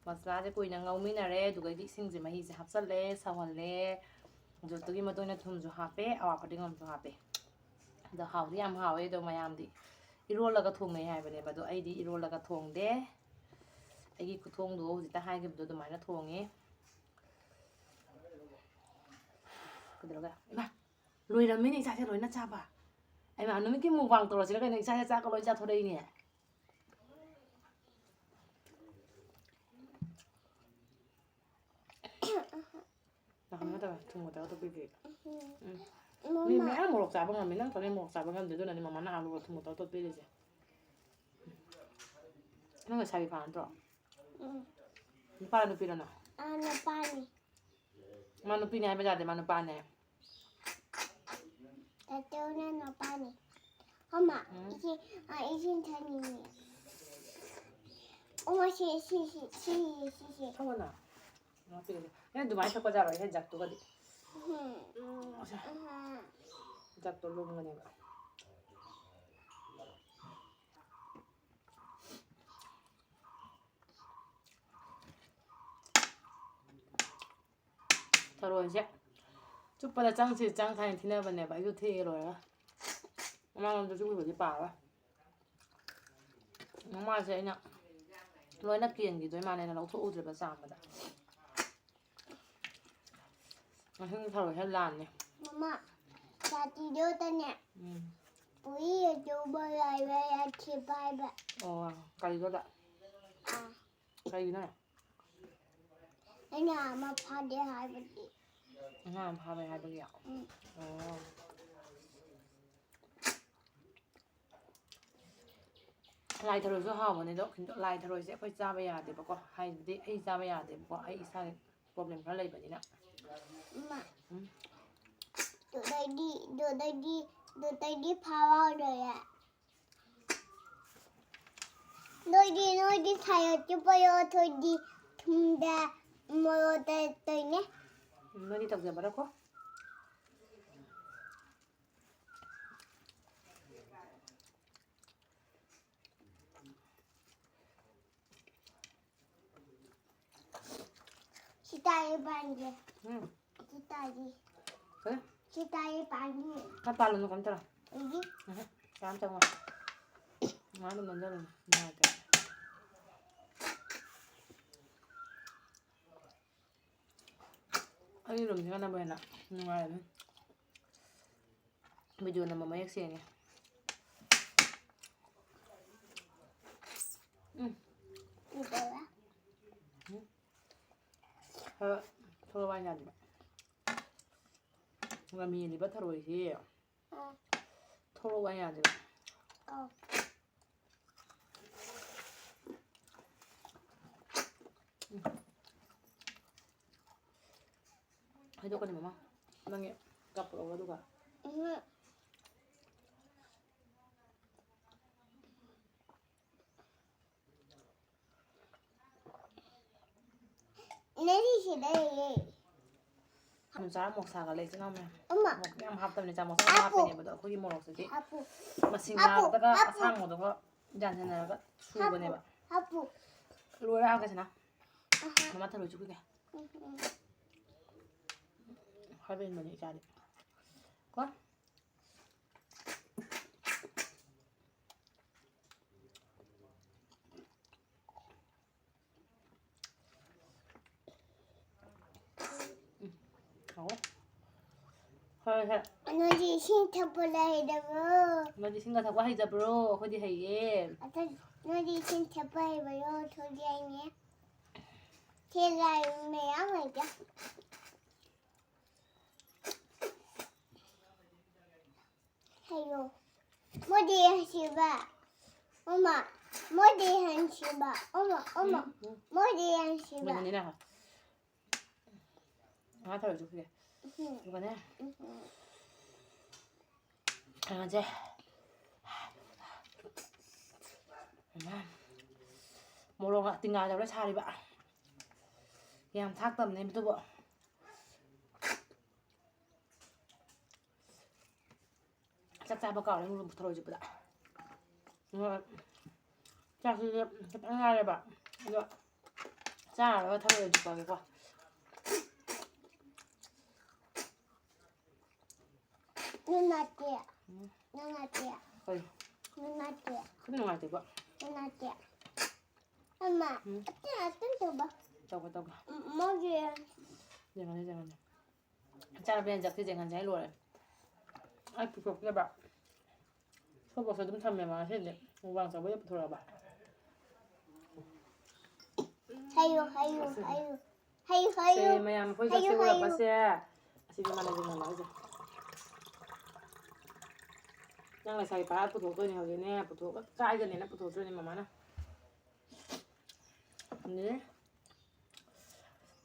ꯃꯁꯂꯥꯁꯦ ꯀꯨꯏꯅ ꯉꯧꯃꯤꯟꯅꯔꯦ꯫ ꯑꯗꯨꯒꯗꯤ ꯏꯁꯤꯡꯁꯦ, ꯃꯍꯤꯁꯦ ꯍꯥꯞꯆꯜꯂꯦ, ꯁꯧꯍꯜꯂꯦ꯫ ꯑꯗꯨꯗꯨꯒꯤ ꯃꯇꯨꯡ ꯏꯟꯅ ꯊꯨꯝꯁꯨ ꯍꯥꯞꯄꯦ, ꯑꯋꯥ ꯐꯗꯤꯒꯣꯝꯁꯨ ꯍꯥꯞꯄꯦ꯫ ꯑꯗꯣ ꯍꯥꯎꯗꯤ ꯌꯥꯝ ꯍꯥꯎꯋꯦ꯫ ꯑꯗꯣ ꯃꯌꯥꯝꯗꯤ ꯏꯔꯣꯜꯂꯒ ꯊꯣꯡꯅꯩ ꯍꯥꯏꯕꯅꯦꯕ, ꯑꯗꯣ ꯑꯩꯗꯤ ꯏꯔꯣꯜꯂꯒ ꯊꯣꯡꯗꯦ꯫ ꯑꯩꯒꯤ ꯈꯨꯊꯣꯡꯗꯣ ꯍꯧꯖꯤꯛꯇ ꯍꯥꯏꯈꯤꯕꯗꯣ ꯑꯗꯨꯃꯥꯏꯅ ꯊꯣꯡꯉꯦ꯫ ꯀꯩꯗꯧꯔꯒꯦ? ꯏꯃꯥ, ꯂꯣꯏꯔꯝꯃꯤꯅꯦ ꯏꯆꯥꯁꯦ ꯂꯣꯏꯅ ꯆꯥꯕ꯫ ꯑꯩꯃ, ꯅꯨꯃꯤꯠꯀꯤ ꯃꯨꯛꯕꯥꯡ ꯇꯧꯔꯁꯤꯔ ꯀꯩꯅꯣ? ꯏꯆꯥꯁꯦ ꯆꯥꯛꯀ ꯂꯣꯏ ꯆꯥꯊꯣꯔꯛꯏꯅꯦ꯫ ꯅꯍꯥꯟ ꯅꯠꯇꯕ ꯊꯨꯝꯒ ꯇꯧꯔ ꯇꯣꯠꯄꯤꯗꯦ꯫ ꯎꯝ꯫ ꯃꯤ ꯃꯃꯥ꯫ ꯃꯌꯥꯝ ꯃꯣꯔꯣꯛ ꯆꯥꯕ ꯉꯝꯃꯤ, ꯅꯪ ꯊꯣꯛꯂꯛ ꯃꯣꯔꯣꯛ ꯆꯥꯕ ꯉꯝꯗꯦ, ꯑꯗꯨꯅꯅꯦ ꯃꯃꯥꯅ ꯑꯂꯨꯒ ꯊꯨꯝꯒ ꯇꯧꯔ ꯇꯣꯠꯄꯤꯔꯤꯁꯦ꯫ ꯅꯪ ꯂꯩꯁꯥꯕꯤ ꯐꯥ ꯅꯠꯇ꯭ꯔꯣ? ꯎꯝ꯫ ꯅꯨꯄꯥꯔꯣ ꯅꯨꯄꯤꯔꯣ ꯅꯪ? ꯑꯥ, ꯅꯨꯄꯥꯅꯤ꯫ ꯃꯥ ꯅꯨꯄꯤꯅꯦ ꯍꯥꯏꯕ ꯌꯥꯗꯦ, ꯃꯥ ꯅꯨꯄꯥꯅꯦ꯫ ꯇꯥꯇꯣꯅ ꯅꯨꯄꯥꯅꯤ꯫ ꯑꯃ, ꯎꯝ꯫ ꯏꯁꯤꯡ, ꯑ, ꯏꯁꯤꯡ ꯊꯛꯅꯤꯡꯉꯦ꯫ ꯑꯃ, ꯁꯤ, ꯁꯤ, ꯁꯤ, ꯁꯤ, ꯁꯤ, ꯁꯤ꯫ ꯊꯛꯑꯣꯅ꯫ ꯉꯥꯛꯄꯤꯒꯅꯤ꯫ ꯑꯦ, ꯑꯗꯨꯃꯥꯏꯅ ꯊꯛꯄ ꯌꯥꯔꯣꯏꯍꯦ, ꯖꯛꯇꯨꯒꯗꯤ꯫ ꯎꯝ꯫ ꯎꯝ, ꯑꯁꯦ꯫ ꯎꯝ꯫ ꯖꯛꯇꯣ ꯂꯨꯝꯒꯅꯦꯕ꯫ ꯊꯔꯣꯏꯁꯦ ꯆꯨꯞꯄꯗ ꯆꯪꯁꯤ ꯆꯪ ꯊꯥꯏꯅ ꯊꯤꯅꯕꯅꯦꯕ꯫ ꯑꯩꯁꯨ ꯊꯤꯒꯦ ꯂꯣꯏꯔꯒ꯫ ꯃꯃꯥꯡꯂꯣꯝꯗ ꯆꯨꯞꯈꯤꯕꯗꯤ ꯄꯥꯔꯣꯏ꯫ ꯃꯃꯥꯁꯦ ꯑꯩꯅ ꯂꯣꯏꯅ ꯀꯦꯟꯈꯤꯗꯣꯏ ꯃꯥꯜꯂꯦꯅ ꯂꯧꯊꯣꯛꯎꯗ꯭ꯔꯦꯕ ꯆꯥꯝꯕꯗ꯫ ꯉꯁꯤꯒꯤ ꯊꯔꯣꯏꯁꯦ ꯂꯥꯟꯅꯦ꯫ ꯃꯃꯥ, ꯁꯥꯇꯤꯟꯗꯨꯗꯅꯦ꯫ ꯎꯝ꯫ ꯎꯔꯤ ꯑꯆꯧꯕ ꯂꯩꯔꯦ, ꯑꯊꯤꯕ ꯍꯥꯏꯕ꯫ ꯑꯣ, ꯀꯔꯤꯗꯨꯗ? ꯑꯥ꯫ ꯀꯩꯒꯤꯅꯣ? ꯑꯩꯅ ꯑꯃ ꯐꯥꯗꯦ ꯍꯥꯏꯕꯒꯤ꯫ ꯑꯉꯥꯡ ꯑꯃ ꯐꯥꯕꯩ ꯍꯥꯏꯕꯒꯤ? ꯎꯝ꯫ ꯑꯣ꯫ ꯂꯥꯏ ꯊꯔꯣꯏꯁꯨ ꯍꯥꯎꯕꯅꯦ ꯑꯗꯣ, ꯀꯩꯅꯣ, ꯂꯥꯏ ꯊꯔꯣꯏꯁꯦ ꯑꯩꯈꯣꯏ ꯆꯥꯕ ꯌꯥꯗꯦꯕꯀꯣ, ꯍꯥꯏꯕꯗꯤ ꯑꯩ ꯆꯥꯕ ꯌꯥꯗꯦꯕꯀꯣ, ꯑꯩ ꯏꯁꯥꯒꯤ problem ꯈꯔ ꯂꯩꯕꯅꯤꯅ꯫ ꯏꯃꯥ꯫ ꯎꯝ꯫ ꯑꯗꯨꯗꯩꯗꯤ, ꯑꯗꯨꯗꯩꯗꯤ, ꯑꯗꯨꯗꯩꯗꯤ ꯐꯥꯎꯔꯦ꯫ ꯅꯣꯏꯗꯤ, ꯅꯣꯏꯗꯤ ꯊꯥꯏ ꯆꯨꯞꯄ ꯌꯣꯠꯊꯣꯏꯗꯤ ꯊꯨꯝꯗ ꯃꯣꯔꯣꯛꯇ ꯇꯧꯏꯅꯦ꯫ ꯎꯝ, ꯅꯣꯏꯗꯤ ꯇꯧꯖꯕ꯭ꯔꯥꯀꯣ? ꯇꯥꯏꯌꯦ ꯄꯥꯟꯒꯦ꯫ ꯎꯝ꯫ ꯁꯤ ꯇꯥꯏꯌꯦ꯫ ꯀꯔꯤ? ꯁꯤ ꯇꯥꯏꯌꯦ ꯄꯥꯟꯒꯦ꯫ ꯈꯔ ꯄꯥꯜꯂꯨꯅꯨ, ꯀꯩꯅꯣ ꯇꯧꯔꯣ꯫ ꯑꯩꯒꯤ? ꯎꯝ꯫ ꯀꯌꯥꯝ ꯆꯪꯉꯣ꯫ ꯉꯥ ꯑꯗꯨꯝ ꯅꯝꯖꯜꯂꯨꯅꯨ꯫ ꯅꯨꯡꯉꯥꯏꯇꯦ꯫ ꯑꯩꯒꯤ ꯔꯨꯝꯁꯤꯅ ꯅꯝꯕ ꯍꯦꯟꯅ ꯅꯨꯡꯉꯥꯏꯔꯅꯤ꯫ ꯚꯤꯗꯤꯑꯣ ꯅꯝꯕ ꯃꯌꯦꯛ ꯁꯦꯡꯉꯦ꯫ ꯎꯝ꯫ ꯎꯗꯕ꯭ꯔꯥ? ꯎꯝ꯫ ꯈꯔ ꯊꯣꯛꯂꯛꯑꯣ ꯍꯥꯏ ꯌꯥꯗꯦꯕ꯫ ꯉꯥꯃꯤ ꯍꯦꯜꯂꯤꯕ ꯊꯔꯣꯏꯁꯤ꯫ ꯑꯥ꯫ ꯊꯣꯛꯂꯛꯑꯣ ꯍꯥꯏ ꯌꯥꯗꯦꯕ꯫ ꯑꯥ꯫ ꯎꯝ꯫ ꯍꯥꯏꯗꯣꯛꯀꯅꯤ ꯃꯃꯥ꯫ ꯅꯪꯒꯤ ꯀꯞ ꯄꯨꯔꯛꯑꯣ ꯑꯗꯨꯒ꯫ ꯎꯝ꯫ ꯅꯦꯅꯦ ꯁꯤꯗ ꯂꯩꯌꯦ꯫ ꯅꯨꯡꯆꯥ ꯃꯣꯔꯣꯛ ꯁꯥꯒꯠꯂꯦ, ꯏꯆꯤꯟ ꯏꯅꯥꯎ ꯃꯌꯥꯝ꯫ ꯑꯃ꯫ ꯃꯣꯔꯣꯛ ꯌꯥꯝ ꯍꯥꯞꯇꯕꯅꯦ, ꯆꯥꯃꯁ ꯑꯃ ꯍꯥꯞꯄꯨ꯫ ꯍꯥꯞꯄꯤꯅꯦꯕ, ꯑꯗꯣ ꯑꯩꯈꯣꯏꯒꯤ ꯃꯣꯔꯣꯛꯁꯤꯗꯤ ꯍꯥꯞꯄꯨ꯫ ꯃꯁꯤꯡ ꯍꯥꯞꯄꯨ, ꯌꯥꯝꯗꯒ ꯍꯥꯞꯄꯨ꯫ ꯑꯁꯥꯡꯕꯗꯨꯒ ꯌꯥꯟꯁꯤꯟꯅꯔꯒ ꯁꯨꯕꯅꯦꯕ꯫ ꯍꯥꯞꯄꯨ꯫ ꯂꯣꯏꯔꯦ, ꯍꯥꯞꯀꯁꯤꯅ꯫ ꯑꯍꯥ꯫ ꯃꯃꯥ ꯊꯔꯣꯏ ꯆꯨꯞꯈꯤꯒꯦ꯫ ꯎꯝ, ꯎꯝ꯫ ꯍꯥꯏꯕ ꯏꯟꯕꯅꯦ ꯏꯆꯥꯗꯤ꯫ ꯀꯣ? ꯎꯝ, ꯍꯥꯎꯋꯦ꯫ ꯍꯣꯏ, ꯍꯣꯏ꯫ ꯅꯣꯏꯗꯤ ꯏꯁꯤꯡ ꯊꯛꯄ ꯍꯩꯇꯕ꯭ꯔꯣ? ꯅꯣꯏꯗꯤ ꯏꯁꯤꯡꯒ ꯊꯛꯄ ꯍꯩꯇꯕ꯭ꯔꯣ? ꯑꯩꯈꯣꯏꯗꯤ ꯍꯩꯌꯦ꯫ ꯑꯗ ꯅꯣꯏꯗꯤ ꯏꯁꯤꯡ ꯊꯛꯄ ꯍꯩꯕ꯭ꯔꯣ? ꯊꯣꯏꯗꯤ ꯍꯩꯅꯦ꯫ ꯁꯤ ꯂꯥꯏ ꯃꯌꯥꯝ ꯂꯩꯗ꯫ ꯍꯥꯏꯌꯣ꯫ ꯃꯣꯏꯗꯤ ꯌꯥꯝ ꯁꯤꯕ꯫ ꯑꯃ꯫ ꯃꯣꯏꯗꯤ ꯌꯥꯝ ꯁꯤꯕ꯫ ꯑꯃ, ꯑꯃ꯫ ꯎꯝ, ꯎꯝ꯫ ꯃꯣꯏꯗꯤ ꯌꯥꯝ ꯁꯤꯕ꯫ ꯂꯣꯏꯍꯟꯅꯤꯅ꯫ ꯉꯥ ꯊꯔꯣꯏ ꯆꯨꯞꯈꯤꯒꯦ꯫ ꯎꯝ꯫ ꯑꯗꯨꯒꯅꯦ꯫ ꯎꯝ꯫ ꯀꯩꯅꯣꯁꯦ꯫ ꯃꯣꯔꯣꯛ ꯇꯤꯡꯉꯥ ꯇꯧꯔ ꯁꯥꯔꯤꯕ꯫ ꯌꯥꯝ ꯊꯥꯛꯇꯕꯅꯦ ꯑꯗꯨꯕꯨ꯫ ꯆꯥꯛ ꯆꯥꯕ ꯀꯥꯎꯔꯦ, ꯃꯣꯔꯣꯛ ꯊꯔꯣꯏ ꯆꯨꯞꯄꯗ꯫ ꯑꯗꯨꯒ ꯆꯥꯛꯁꯤꯁꯨ ꯈꯤꯇꯪ ꯉꯥꯏꯔꯦꯕ꯫ ꯑꯗꯣ ꯆꯥꯔꯒ ꯊꯔꯣꯏ ꯆꯨꯞꯄꯒꯦꯀꯣ꯫ ꯅꯨꯡꯉꯥꯏꯇꯦ꯫ ꯎꯝ꯫ ꯅꯨꯡꯉꯥꯏꯇꯦ꯫ ꯀꯩ? ꯅꯨꯡꯉꯥꯏꯇꯦ꯫ ꯈꯨꯠ ꯅꯨꯡꯉꯥꯏꯇꯦꯕ꯫ ꯅꯨꯡꯉꯥꯏꯇꯦ꯫ ꯑꯃ, ꯎꯝ꯫ ꯑꯇꯩ, ꯑꯇꯩ ꯇꯧꯕ꯫ ꯇꯧꯒꯦ, ꯇꯧꯒꯦ꯫ ꯎꯝ, ꯃꯣꯏꯒꯤ꯫ ꯌꯦꯡꯉꯅꯤ, ꯌꯦꯡꯉꯅꯤ꯫ ꯏꯆꯥꯅꯨꯄꯤ ꯍꯟꯗꯛꯇꯤ ꯌꯦꯡꯍꯟꯁꯦ ꯍꯥꯏ ꯂꯣꯏꯔꯦ꯫ ꯑꯩ ꯄꯨꯊꯣꯛꯇꯦꯕ꯫ ꯁꯣꯐꯣꯛꯁꯦ ꯑꯗꯨꯝ ꯊꯝꯃꯦꯕ ꯉꯁꯤꯗꯤ꯫ ꯃꯨꯛꯕꯥꯡ ꯇꯧꯕꯩ ꯄꯨꯊꯣꯔꯛꯑꯕ꯫ ꯍꯥꯏꯌꯨ, ꯍꯥꯏꯌꯨ, ꯍꯥꯏꯌꯨ꯫ ꯍꯥꯏꯌꯨ, ꯍꯥꯏꯌꯨ꯫ ꯁꯦ, ꯃꯌꯥꯝ ꯑꯩꯈꯣꯏ ꯍꯥꯏꯌꯨ, ꯆꯠꯁꯦ ꯍꯥꯏꯌꯨ꯫ ꯎꯔꯛꯄꯁꯦ꯫ ꯑꯁꯤꯗꯤ ꯃꯥꯟꯅꯗꯦ ꯃꯥꯟꯅꯔꯤꯁꯦ꯫ ꯅꯪ ꯂꯩꯁꯥꯕꯤ ꯄꯥꯔꯥ ꯄꯨꯊꯣꯛꯇꯣꯏꯅꯦ ꯍꯧꯖꯤꯛꯅꯦ꯫ ꯄꯨꯊꯣꯛ-, ꯀꯥꯏꯗꯅꯦꯅ ꯄꯨꯊꯣꯛꯇꯣꯏꯅꯦ ꯃꯃꯥꯅ꯫ ꯑꯗꯨꯅꯦ꯫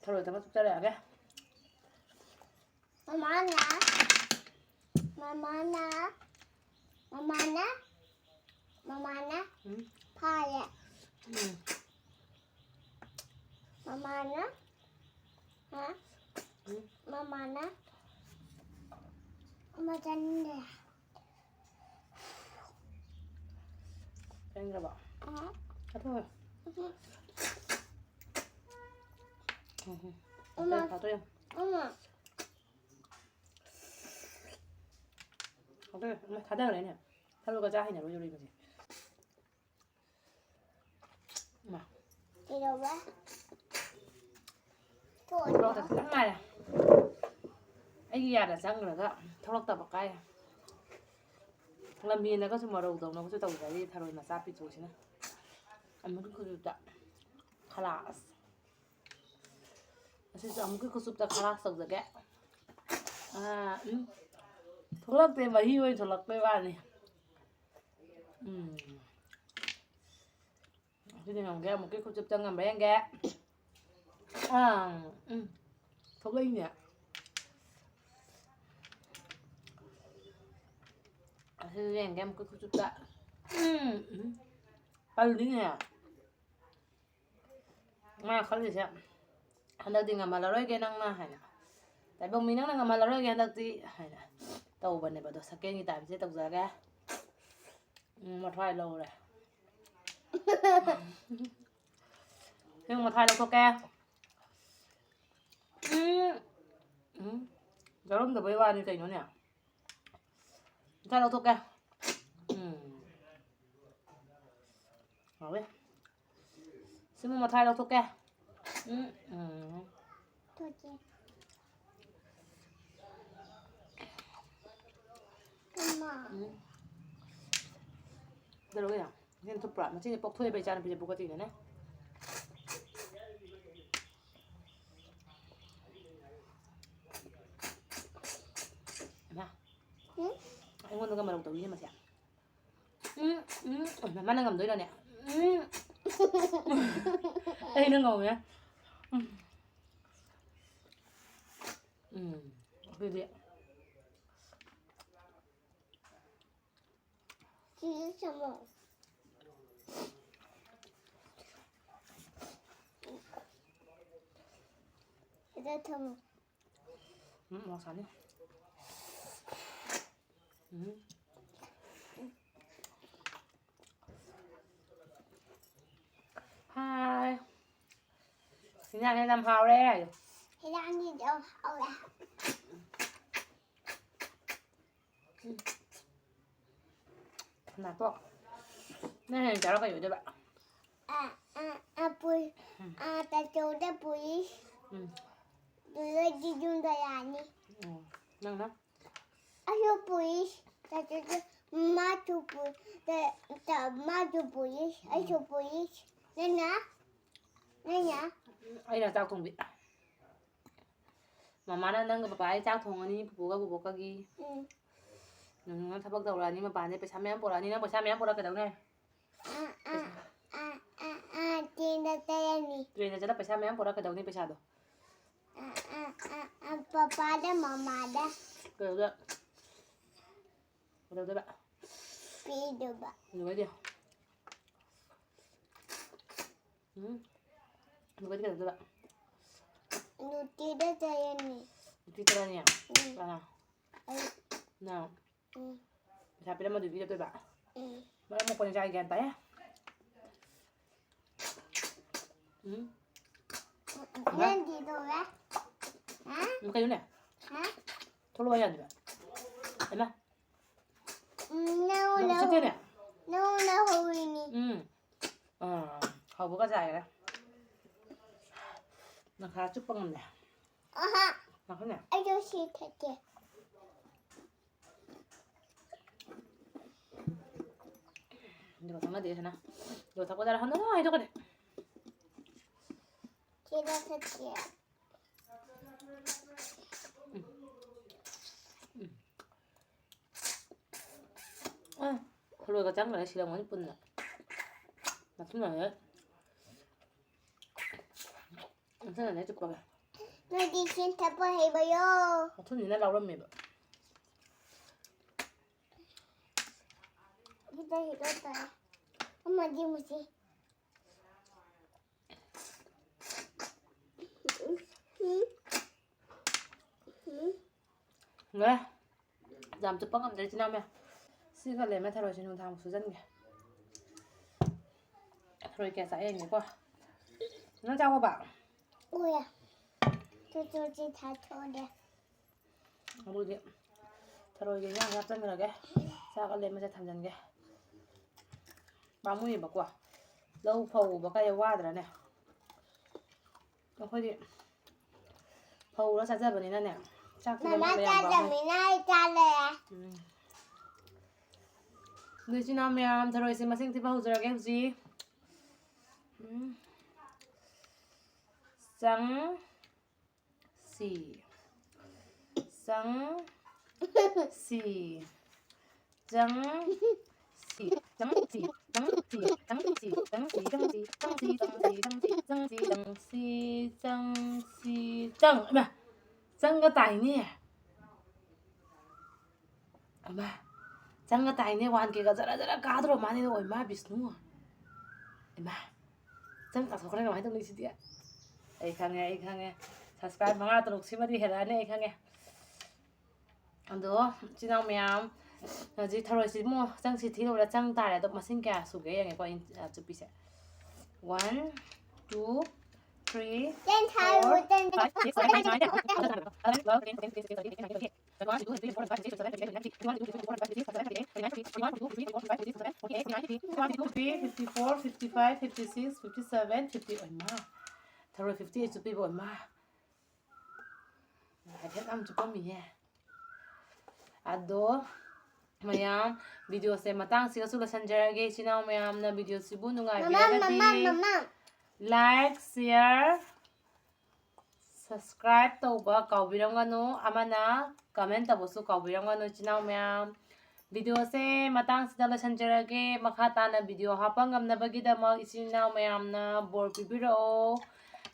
ꯊꯔꯣꯏ ꯊꯣꯡꯕ ꯆꯨꯞꯆꯔꯛꯑꯒꯦ꯫ ꯃꯃꯥꯅ, ꯃꯃꯥꯅ, ꯃꯃꯥꯅ, ꯃꯃꯥꯅ ꯎꯝ꯫ ꯐꯥꯔꯦ꯫ ꯎꯝ꯫ ꯃꯃꯥꯅ, ꯍꯥ? ꯎꯝ꯫ ꯃꯃꯥꯅ ꯑꯃ ꯆꯥꯅꯤꯡꯉꯦ꯫ ꯆꯥꯅꯤꯡꯗ꯭ꯔꯕꯣ? ꯑꯍ꯫ ꯆꯥꯊꯣꯛꯑꯣ꯫ ꯎꯝ꯫ ꯎꯝ꯫ ꯑꯃ꯫ ꯐꯥꯗꯣꯛꯑꯣ꯫ ꯑꯃ꯫ ꯐꯥꯗꯣꯛꯑꯣ꯫ ꯑꯃ ꯊꯥꯗꯈ꯭ꯔꯦꯅꯦ꯫ ꯊꯔꯣꯏꯒ ꯆꯥ ꯍꯩꯅꯔꯣꯏꯗꯧꯔꯤ ꯃꯁꯤ꯫ ꯃꯥ꯫ ꯀꯩꯗꯧꯕ? ꯊꯣꯛꯑꯣꯏ꯫ ꯊꯣꯛꯂꯛꯇ ꯈꯤꯇꯪ ꯉꯥꯏꯔꯦ꯫ ꯑꯩꯒꯤ ꯌꯥꯗ ꯆꯪꯈ꯭ꯔꯒ ꯊꯣꯛꯂꯛꯇꯕ ꯀꯥꯏ꯫ ꯂꯝꯍꯦꯟꯅꯒꯁꯨ ꯃꯔꯧ ꯇꯧꯅꯕꯁꯨ ꯇꯧꯖꯔꯤ ꯊꯔꯣꯏ ꯃꯆꯥ ꯄꯤꯛꯇ꯭ꯔꯨꯁꯤꯅ꯫ ꯑꯃꯨꯛꯀꯤ ꯈꯨꯖꯨꯠꯇ ꯈꯂꯥꯁ꯫ ꯑꯁꯤꯁꯨ ꯑꯃꯨꯛꯀꯤ ꯈꯨꯆꯨꯞꯇ ꯈꯂꯥꯁ ꯇꯧꯖꯒꯦ꯫ ꯑꯥ, ꯎꯝ꯫ ꯊꯣꯛꯂꯛꯇꯦ, ꯃꯍꯤ ꯑꯣꯏꯅ ꯊꯣꯛꯂꯛꯄꯩ ꯋꯥꯅꯤ꯫ ꯎꯝ꯫ ꯑꯁꯤꯗꯤ ꯉꯝꯒꯦ, ꯑꯃꯨꯛꯀꯤ ꯈꯨꯆꯨꯞꯇ ꯉꯝꯕ꯭ꯔꯥ ꯌꯦꯡꯒꯦ꯫ ꯑꯥ, ꯎꯝ꯫ ꯊꯣꯛꯂꯛꯏꯅꯦ꯫ ꯑꯁꯤꯗꯤ ꯌꯦꯡꯒꯦ, ꯑꯃꯨꯛꯀꯤ ꯈꯨꯆꯨꯞꯇ꯫ ꯎꯝ, ꯎꯝ꯫ ꯀꯜꯂꯤꯅꯦ꯫ ꯃꯥ ꯈꯜꯂꯤꯁꯦ, "ꯍꯟꯗꯛꯇꯤ ꯉꯝꯍꯜꯂꯔꯣꯏꯒꯦ ꯅꯪꯅ" ꯍꯥꯏꯅ꯫ "ꯇꯥꯏꯕꯪꯃꯤ, ꯅꯪꯅ ꯉꯝꯍꯜꯂꯔꯣꯏꯒꯦ ꯍꯟꯗꯛꯇꯤ" ꯍꯥꯏꯅ ꯇꯧꯕꯅꯦꯕ꯫ ꯑꯗꯣ ꯁꯦꯀꯦꯟꯒꯤ ꯇꯥꯏꯝꯁꯦ ꯇꯧꯖꯔꯒꯦ꯫ ꯎꯝ, ꯃꯊ꯭ꯋꯥꯏ ꯂꯧꯔꯦ꯫ ꯅꯪ ꯃꯊ꯭ꯋꯥꯏ ꯂꯧꯊꯣꯛꯀꯦ꯫ ꯎꯝ, ꯎꯝ, ꯌꯥꯎꯔꯝꯗꯕꯩ ꯋꯥꯅꯤ ꯀꯩꯅꯣꯅꯦ꯫ ꯃꯊꯥꯏ ꯂꯧꯊꯣꯛꯀꯦ꯫ ꯎꯝ꯫ ꯍꯥꯎꯋꯦ꯫ ꯁꯤꯃ ꯃꯊꯥꯏ ꯂꯧꯊꯣꯛꯀꯦ꯫ ꯎꯝ, ꯎꯝ꯫ ꯊꯣꯛꯀꯦ꯫ ꯎꯝ꯫ ꯀꯩꯗꯧꯔꯒꯦ? ꯃꯆꯤꯟ ꯊꯨꯞꯄ꯭ꯔꯥ? ꯃꯆꯤꯟꯁꯦ ꯄꯣꯛꯊꯣꯛꯑꯦꯕ ꯏꯆꯥꯅꯨꯄꯤꯁꯦ ꯄꯣꯛꯀꯠꯇꯣꯏꯅꯦꯅꯦ꯫ ꯏꯃꯥ꯫ ꯎꯝ? ꯑꯩꯉꯣꯟꯗꯒ ꯃꯔꯧ ꯇꯧꯔꯤꯅꯦ ꯃꯁꯦ꯫ ꯎꯝ, ꯎꯝ, ꯃꯥꯅ ꯉꯝꯗꯣꯏꯔꯣꯅꯦ? ꯎꯝ꯫ ꯑꯩꯅ ꯉꯝꯃꯦ꯫ ꯎꯝ꯫ ꯎꯝ꯫ ꯑꯗꯨꯗꯤ꯫ ꯁꯤꯁꯨ ꯆꯥꯃꯣ꯫ ꯁꯤꯗ ꯊꯝꯃꯣ꯫ ꯎꯝ, ꯃꯣꯔꯣꯛ ꯁꯥꯅꯤ꯫ ꯎꯝ꯫ ꯍꯥꯏ꯫ ꯏꯟꯖꯥꯡꯁꯦ ꯌꯥꯝ ꯍꯥꯎꯔꯦ꯫ ꯏꯟꯖꯥꯡꯁꯤꯁꯨ ꯍꯥꯎꯔꯦ꯫ ꯎꯝ꯫ ꯅꯥꯇꯣꯛ꯫ ꯅꯪ ꯍꯌꯦꯡ ꯆꯥꯔꯣ ꯀꯩ ꯑꯣꯏꯗꯣꯏꯕ? ꯑ, ꯑ, ꯑ, ꯄꯨꯏ-, ꯎꯝ꯫ ꯑ, ꯇꯥꯆꯧꯗ ꯄꯨꯏ꯫ ꯎꯝ꯫ ꯑꯗꯨꯗꯒꯤ ꯌꯨꯝꯗ ꯌꯥꯅꯤ꯫ ꯎꯝ꯫ ꯅꯪꯅ? ꯑꯩꯁꯨ ꯄꯨꯏ꯫ ꯇꯥꯆꯧꯗ ꯃꯥꯁꯨ ꯄꯨꯏ꯫ ꯇ-, ꯇ-, ꯃꯥꯁꯨ ꯄꯨꯏ꯫ ꯑꯩꯁꯨ ꯄꯨꯏ꯫ ꯅꯪꯅ? ꯅꯪꯅ? ꯑꯩꯅ ꯆꯥꯛ ꯊꯣꯡꯕꯤ꯫ ꯃꯃꯥꯅ ꯅꯪꯒ ꯄꯄꯥꯒꯤ ꯆꯥꯛ ꯊꯣꯡꯉꯅꯤ, ꯄꯨꯄꯨꯒ ꯕꯣꯕꯣꯛꯀꯒꯤ꯫ ꯎꯝ꯫ ꯅꯪꯅ ꯊꯕꯛ ꯇꯧꯔꯛꯑꯅꯤ, ꯃꯄꯥꯟꯗꯩ ꯄꯩꯁꯥ ꯃꯌꯥꯝ ꯄꯨꯔꯛꯑꯅꯤ꯫ ꯅꯪ ꯄꯩꯁꯥ ꯃꯌꯥꯝ ꯄꯨꯔꯛꯑ ꯀꯩꯗꯧꯅꯤ? ꯑ, ꯑ, ꯑ, ꯑ, ꯑ, ꯇ꯭ꯔꯦꯟꯗ ꯆꯠꯂꯅꯤ꯫ ꯇ꯭ꯔꯦꯟꯗ ꯆꯠꯂ ꯄꯩꯁꯥ ꯃꯌꯥꯝ ꯄꯨꯔꯛꯑ ꯀꯩꯗꯧꯅꯤ ꯄꯩꯁꯥꯗꯣ? ꯑ, ꯑ, ꯑ, ꯑ, ꯄꯄꯥꯗ ꯃꯃꯥꯗ꯫ ꯀꯩꯗꯧꯗ? ꯀꯩꯗꯧꯗꯣꯏꯕ? ꯄꯤꯗꯣꯏꯕ꯫ ꯑꯗꯨꯒꯩꯗꯤ? ꯎꯝ? ꯑꯗꯨꯒꯩꯗꯤ ꯀꯩꯗꯧꯗꯣꯏꯕ? ꯅꯨꯡꯇꯤꯗ ꯆꯠꯂꯅꯤ꯫ ꯅꯨꯡꯇꯤ ꯆꯠꯂꯅꯤ? ꯎꯝ꯫ ꯀꯅꯥ? ꯑꯩ꯫ ꯅꯪ? ꯎꯝ꯫ ꯄꯩꯁꯥ ꯄꯤꯔꯝꯃ ꯑꯗꯨ ꯄꯤꯔꯛꯇꯣꯏꯕ? ꯎꯝ꯫ ꯃꯔꯝ ꯃꯣꯛꯄꯅꯤ ꯆꯥꯏ ꯒ꯭ꯌꯥꯟ ꯇꯥꯏꯌꯦ? ꯎꯝ꯫ ꯎꯝ, ꯎꯝ꯫ ꯅꯪꯗꯤ ꯇꯧꯔꯦ? ꯍꯥ? ꯎꯝ, ꯀꯩꯅꯣꯅꯦ? ꯍꯥ? ꯊꯣꯛꯂꯛꯑꯣ ꯌꯥꯗ꯭ꯔꯤꯕ? ꯍꯩꯃꯥ꯫ ꯎꯝ, ꯅꯪ ꯅꯪ ꯂꯧ-, ꯎꯁꯤꯠꯇꯦꯅꯦ꯫ ꯅꯪ ꯂꯧꯍꯧꯔꯤꯅꯤ꯫ ꯎꯝ꯫ ꯑꯥ, ꯍꯧꯕꯒ ꯆꯥꯏꯈ꯭ꯔꯦ꯫ ꯅꯪ ꯈꯔ ꯆꯨꯞꯄ ꯉꯝꯗꯦ꯫ ꯑꯍꯥ꯫ ꯉꯥꯏꯈꯣꯅꯦ꯫ ꯑꯩꯁꯨ ꯁꯤ ꯊꯛꯀꯦ꯫ ꯑꯗꯨꯒ ꯊꯛꯅꯗꯦ ꯁꯅꯥ꯫ ꯑꯗꯨꯒ ꯊꯛꯄ ꯆꯥꯔ ꯍꯟꯗꯣꯛꯑꯣ ꯍꯥꯏꯗꯣꯛꯀꯅꯤ꯫ ꯁꯤꯗ ꯊꯛꯀꯦ꯫ ꯎꯝ꯫ ꯎꯝ꯫ ꯑ, ꯊꯔꯣꯏꯒ ꯆꯪꯈ꯭ꯔꯦ, ꯁꯤꯔꯝꯒꯅꯤ ꯄꯨꯟꯅ꯫ ꯃꯊꯨꯝ ꯂꯣꯏꯔꯦ꯫ ꯃꯊꯨꯝ ꯂꯣꯏꯔꯦ ꯆꯨꯞꯄꯒ꯫ ꯅꯣꯏꯗꯤ ꯏꯁꯤꯡ ꯊꯛꯄ ꯍꯩꯕꯔꯣ? ꯃꯊꯨꯝꯁꯤꯅ ꯂꯥꯎꯔꯝꯃꯦꯕ꯫ ꯈꯤꯇꯪ ꯈꯤꯇꯪ ꯇꯥꯏ꯫ ꯑꯃꯗꯤ ꯃꯨꯁꯤ꯫ ꯂꯣꯏꯔꯦ꯫ ꯌꯥꯝ ꯆꯨꯞꯄ ꯉꯝꯗ꯭ꯔꯦ ꯏꯆꯤꯟ ꯏꯅꯥꯎ ꯃꯌꯥꯝ꯫ ꯁꯤꯒ ꯂꯦꯝꯃ ꯊꯔꯣꯏꯁꯦ ꯅꯨꯡꯗꯥꯡ ꯁꯨꯖꯟꯒꯦ꯫ ꯊꯔꯣꯏ ꯀꯌꯥ ꯆꯥꯏ ꯌꯦꯡꯒꯦꯀꯣ꯫ ꯅꯪ ꯆꯥꯎꯑꯣꯕ꯫ ꯎꯌꯦ꯫ ꯇꯨ ꯇꯨ ꯆꯤ ꯊꯥꯊꯣꯛꯑꯦ꯫ ꯑꯗꯨꯗꯤ ꯊꯔꯣꯏꯒꯤ ꯏꯟꯖꯥꯡꯁꯦ ꯍꯥꯞꯆꯤꯟꯈ꯭ꯔꯒꯦ꯫ ꯆꯥꯛ ꯑꯂꯦꯝꯕꯁꯦ ꯊꯝꯖꯤꯟꯒꯦ꯫ ꯄꯥꯝꯃꯨꯏꯌꯦꯕꯀꯣ꯫ ꯂꯧ ꯐꯧ ꯎꯕ ꯀꯥꯏ ꯋꯥꯗ꯭ꯔꯅꯦ? ꯑꯩꯈꯣꯏꯗꯤ ꯐꯧꯔ ꯆꯥꯖꯕꯅꯤꯅꯅꯦ, ꯆꯥꯛꯁꯦ ꯃꯃꯥ ꯂꯦꯝꯍꯟꯕ ꯌꯥꯝ ꯋꯥꯏ꯫ ꯆꯥꯗꯕꯅꯤꯅ ꯑꯩ ꯆꯥꯔꯦ꯫ ꯎꯝ꯫ ꯑꯗꯨ ꯏꯆꯤꯟ ꯏꯅꯥꯎ ꯃꯌꯥꯝ, ꯊꯔꯣꯏꯁꯦ ꯃꯁꯤꯡ ꯊꯤꯕ ꯍꯧꯖꯔꯒꯦ ꯍꯧꯖꯤꯛ꯫ ꯎꯝ꯫ ꯆꯪ꯫ ꯁꯤ꯫ ꯆꯪ꯫ ꯁꯤ꯫ ꯆꯪ꯫ ꯁꯤ꯫ ꯆꯪ꯫ ꯁꯤ꯫ ꯆꯪ꯫ ꯁꯤ꯫ ꯆꯪ꯫ ꯁꯤ꯫ ꯆꯪ꯫ ꯁꯤ꯫ ꯆꯪ꯫ ꯁꯤ꯫ ꯆꯪ꯫ ꯁꯤ꯫ ꯆꯪ꯫ ꯁꯤ꯫ ꯆꯪ꯫ ꯁꯤ꯫ ꯆꯪ꯫ ꯁꯤ꯫ ꯆꯪ꯫ ꯏꯃꯥ! ꯆꯪꯒ ꯇꯥꯏꯅꯦ꯫ ꯑꯃ, ꯆꯪꯉ ꯇꯥꯏꯅꯦ, ꯋꯥꯟ ꯀꯦꯒ ꯖꯔ ꯖꯔ ꯀꯥꯗ꯭ꯔꯣ ꯃꯥꯅꯦ, ꯑꯣꯏ ꯃꯥ ꯕꯤꯁꯅꯨ꯫ ꯏꯃꯥ, ꯆꯪ ꯇꯥꯊꯣꯛꯈ꯭ꯔꯦ, ꯀꯃꯥꯏꯅ ꯇꯧꯅꯤ ꯁꯤꯗꯤ? ꯑꯩ ꯈꯪꯉꯦ, ꯑꯩ ꯈꯪꯉꯦ꯫ Subscribe ꯃꯉꯥ ꯇꯔꯨꯛ ꯁꯤꯃꯗꯤ ꯍꯦꯜꯂꯛꯑꯅꯤ, ꯑꯩ ꯈꯪꯉꯦ꯫ ꯑꯗꯣ, ꯏꯆꯤꯟ ꯏꯅꯥꯎ ꯃꯌꯥꯝ, ꯍꯧꯖꯤꯛ ꯊꯔꯣꯏꯁꯤ ꯃꯣ-, ꯆꯪꯁꯤ ꯊꯤꯔꯨꯔ ꯆꯪ ꯇꯥꯔꯦ꯫ ꯑꯗꯣ ꯃꯁꯤꯡ ꯀꯌꯥ ꯁꯨꯒꯦ ꯌꯦꯡꯉꯦꯀꯣ, ꯑꯩ, ꯑ, ꯆꯨꯞꯄꯤꯁꯦ꯫ One, two, three, ꯇꯦꯟ ꯊꯥꯔꯨ, four, ꯇꯦꯟ ꯊꯥꯔꯨ꯫ Five, six, seven, eight, nine, ten, eleven, twelve, thirteen, fourteen, fifteen, sixteen, seventeen, eighteen, nineteen, twenty, twenty-one, twenty-two, twenty-three, twenty-four, twenty-five, twenty-six, twenty-seven, twenty-eight, twenty-nine, thirty, thirty-one, thirty-two, thirty-three, thirty-four, thirty-five, thirty-six, thirty-seven, thirty-eight, fifty-four, fifty-five, fifty-six, fifty-seven, fifty ꯑꯣꯏꯃꯥ꯫ ꯊꯔꯣꯏ fifty eight ꯁꯨ ꯄꯤꯕ ꯑꯣꯏꯃꯥ꯫ ꯍꯥꯏꯐꯦꯠ ꯌꯥꯝ ꯆꯨꯞꯄꯝꯃꯤꯍꯦ꯫ ꯑꯗꯣ ꯃꯌꯥꯝ, video ꯁꯦ ꯃꯇꯥꯡꯁꯤꯒꯁꯨ ꯂꯣꯏꯁꯤꯟꯖꯔꯒꯦ꯫ ꯏꯆꯤꯟ ꯏꯅꯥꯎ ꯃꯌꯥꯝꯅ video ꯁꯤꯕꯨ ꯅꯨꯡꯉꯥꯏꯕꯤꯔꯒꯗꯤ like, share, subscribe ꯇꯧꯕ ꯀꯥꯎꯕꯤꯔꯝꯒꯅꯨ꯫ ꯑꯃꯅ comment ꯇꯧꯕꯁꯨ ꯀꯥꯎꯕꯤꯔꯝꯒꯅꯨ, ꯏꯆꯤꯟ ꯏꯅꯥꯎ ꯃꯌꯥꯝ꯫ Video ꯁꯦ ꯃꯇꯥꯡꯁꯤꯗ ꯂꯣꯏꯁꯤꯟꯖꯔꯒꯦ꯫ ꯃꯈꯥ ꯇꯥꯅ video ꯍꯥꯞꯄ ꯉꯝꯅꯕꯒꯤꯗꯃꯛ ꯏꯆꯤꯟ ꯏꯅꯥꯎ ꯃꯌꯥꯝꯅ ꯕꯣꯔ ꯄꯤꯕꯤꯔꯛꯑꯣ꯫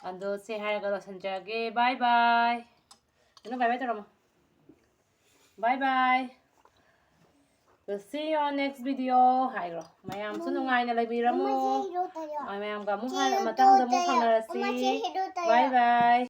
ꯑꯗꯣ ꯁꯤ ꯍꯥꯏꯔꯒ ꯂꯣꯏꯁꯤꯟꯖꯔꯒꯦ꯫ Bye bye꯫ ꯀꯩꯅꯣ, bye bye ꯇꯧꯔꯝꯃꯣ꯫ Bye bye꯫ We'll see you on next video ꯍꯥꯏꯈ꯭ꯔꯣ꯫ ꯃꯌꯥꯝꯁꯨ ꯅꯨꯡꯉꯥꯏꯅ ꯂꯩꯕꯤꯔꯝꯃꯣ꯫ ꯑ, ꯃꯌꯥꯝꯒ ꯑꯃꯨꯛ ꯍꯟ-, ꯃꯊꯪꯗ ꯑꯃꯨꯛ ꯐꯪꯅꯔꯁꯤ꯫ Bye bye꯫